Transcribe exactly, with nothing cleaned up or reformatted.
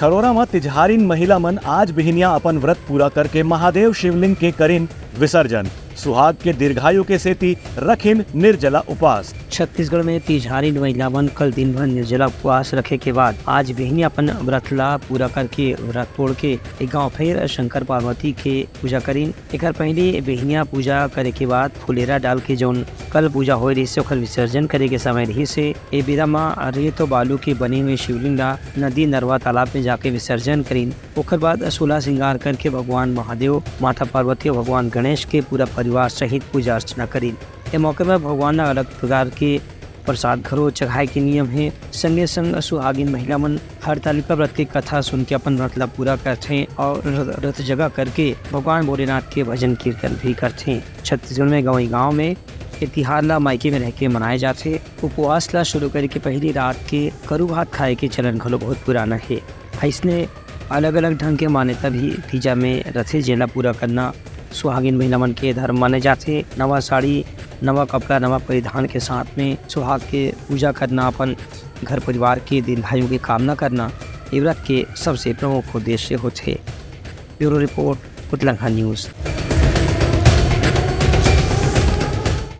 खरोरा म तिजहारिन महिला मन आज बिहनिया अपन व्रत पूरा करके महादेव शिवलिंग के करिन विसर्जन। सुहाग के दीर्घायु के सेती रखिन निर्जला उपास। छत्तीसगढ़ में तिजहारिन महिला मन कल दिन भर निर्जला उपवास रखे के बाद आज बिहनिया अपन व्रत ला पूरा करके व्रत तोड़ के एक गांव फेर शंकर पार्वती के पूजा करिन। एकर पहले बिहनिया पूजा करे के बाद फुलेरा डाल के जौन कल पूजा होए रहिस हे, ओकर विसर्जन करे के समय रहिस हे। ए बेरा म रेत अउ बालू के बने हुए शिवलिंग ला नदी, नरवा, तालाब में जाके विसर्जन करिन। ओकर बाद सोलह श्रृंगार करके भगवान महादेव, माता पार्वती अउ भगवान गणेश के पूरा परिवार सहित पूजा अर्चना करिन। ए मौके म भगवान ला अलग प्रकार के प्रसाद घलो चढ़ाए के नियम हे। संगे संग सुहागिन महिला मन हरतालिका व्रत के कथा सुन के अपन व्रत ला पूरा करथे और रथ, रथ जगह करके भगवान भोलेनाथ के भजन कीर्तन भी करथे। छत्तीसगढ़ में गाँव गाँव में ये तिहार ला मायके में रह के मनाए जाथे। उपवास ला शुरू करे के पहली रात के करू भात खाए के चलन घलो बहुत पुराना हे। अइसने अलग-अलग ढंग के मान्यता भी तीजा में रथे, जेला पूरा करना सुहागिन महिला मन के धर्म माने जाथे। नवा साड़ी, नवा कपड़ा, नवा परिधान के साथ में सुहाग के पूजा करना, अपन घर परिवार के दीर्घायु के कामना करना, ये व्रत के सबसे प्रमुख उद्देश्य होथे। Bureau report, Utlangha news.